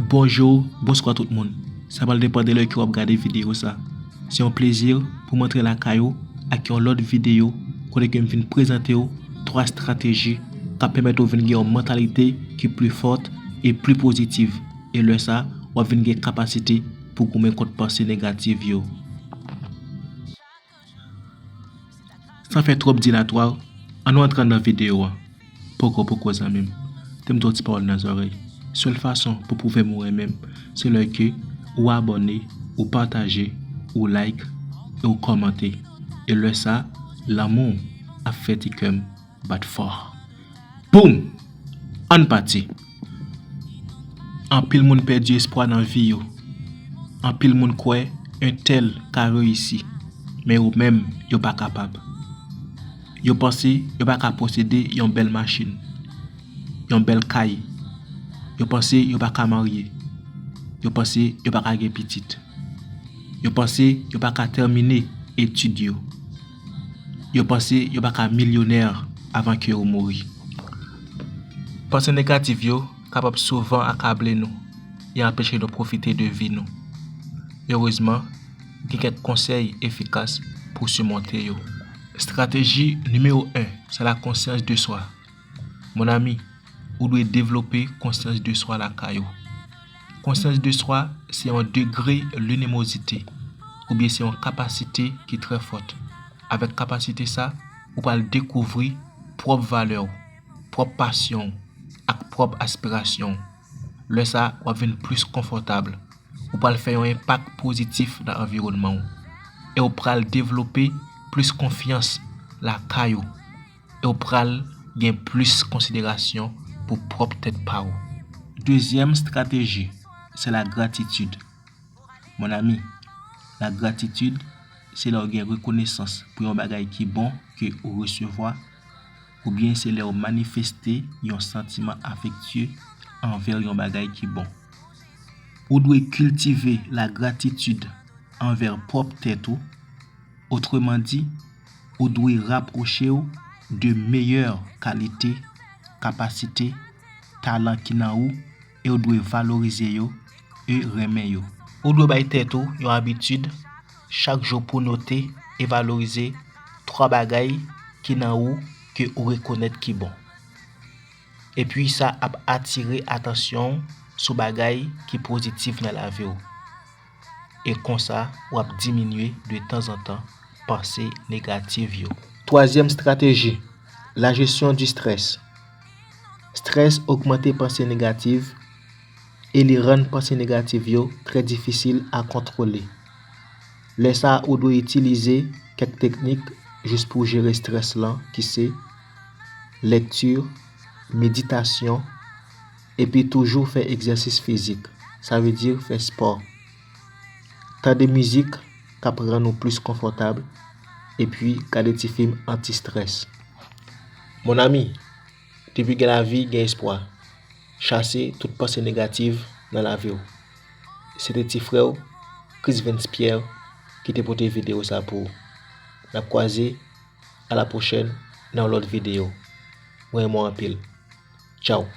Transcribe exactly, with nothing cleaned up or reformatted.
Bonjou, bonswa tout moun. Sa pral depann de lè ke w ap gade videyo sa. Se yon plezi pou m antre lakay ou ak yon lòt videyo kote ke m vin prezante w twa estrateji k ap pèmèt ou vin gen yon mantalite ki pli fòt e pli pozitiv. E lè sa, w ap vin gen kapasite pou goumen kont panse negatif yo. San fè twòp dilatwa, ann nou antre nan videyo a. Poko, poko, zanmi m. Tande m di w ti pawòl nan zòrèy. Sèl fason pou pwouve m ou renmen m, se lè ke ou abòne, ou pataje, ou like, e ou kòmante. E lè sa, lanmou w ap fè ti kè m bat fò. Boum! Ann pati! Anpil moun pèdi espwa nan vi yo. Anpil moun kwè entèl ka reyisi, men yo menm, yo pa kapab. Yo panse yo pa ka posede yon bèl machin, yon bèl kay. Yo panse yo pa ka marye. Yo panse yo pa ka gen pitit. Yo panse yo pa ka tèmine etid yo. Yo panse yo pa ka milyonè avan ke yo mouri. Panse negatif yo kapab souvan akable nou e anpeche nou pwofite de vi nou. Erezman, gen kèk konsèy efikas pou simonte yo. Estrateji nimewo en, se la konsyans de swa. Mon ami, ou dwe devlope konsyans de swa lakay ou. Konsyans de swa se yon degre lenimozite, oubyen se yon kapasite ki trè fòt. Avèk kapasite sa, ou pral dekouvri pwòp valè w, pwòp pasyon w, ak pwòp aspirasyon w. Lè sa, w ap vin plis konfòtab. Ou pral fè yon enpak pozitif nan anviwònman w. E w pral devlope plis konfyans lakay ou. E w pral gen plis konsiderasyon pou pwòp tèt pa w. Dezyèm estrateji, se la gratitid. Mon ami, la gratitid, se lè w gen rekonesans pou yon bagay ki bon ke ou resevwa, oubyen se lè w manifeste yon santiman afektye anvè yon bagay ki bon. Ou dwe kiltive la gratitid anvè pwòp tèt ou. Otreman di, ou dwe rapwoche w de meyè kalite, kapasite, talan ki nan ou e w dwe valorize yo e renmen yo. Ou dwe bay tèt ou yon abitid chak jou pou note e valorize twa bagay ki nan ou ke ou rekonèt ki bon. Epi sa ap atire atansyon w sou bagay ki pozitif nan lavi w. E konsa, w ap diminye de tanzantan panse negatif yo. Twazyèm estrateji, la jesyon di estrès. Estrès ogmante panse negatif e li rann panse negatif yo trè difisil a kontwole. Lè sa a, ou dwe itilize kèk teknik jis pou jere estrès lan, ki se lèkti, meditasyon, epi toujou fè egzèsis fizik. Sa vle di fè spò. Tande mizik k ap rann ou plis konfòtab, epi gade ti fim anti-estrès. Mon ami, depi gen lavi, gen espwa. Chase tout panse negatif nan lavi w. Se te ti frè w, Chris Vens Pierre, ki te pote videyo sa pou ou. N ap kwaze, a la pwochèn, nan yon lòt videyo. Mwen renmen w anpil. Tchaw.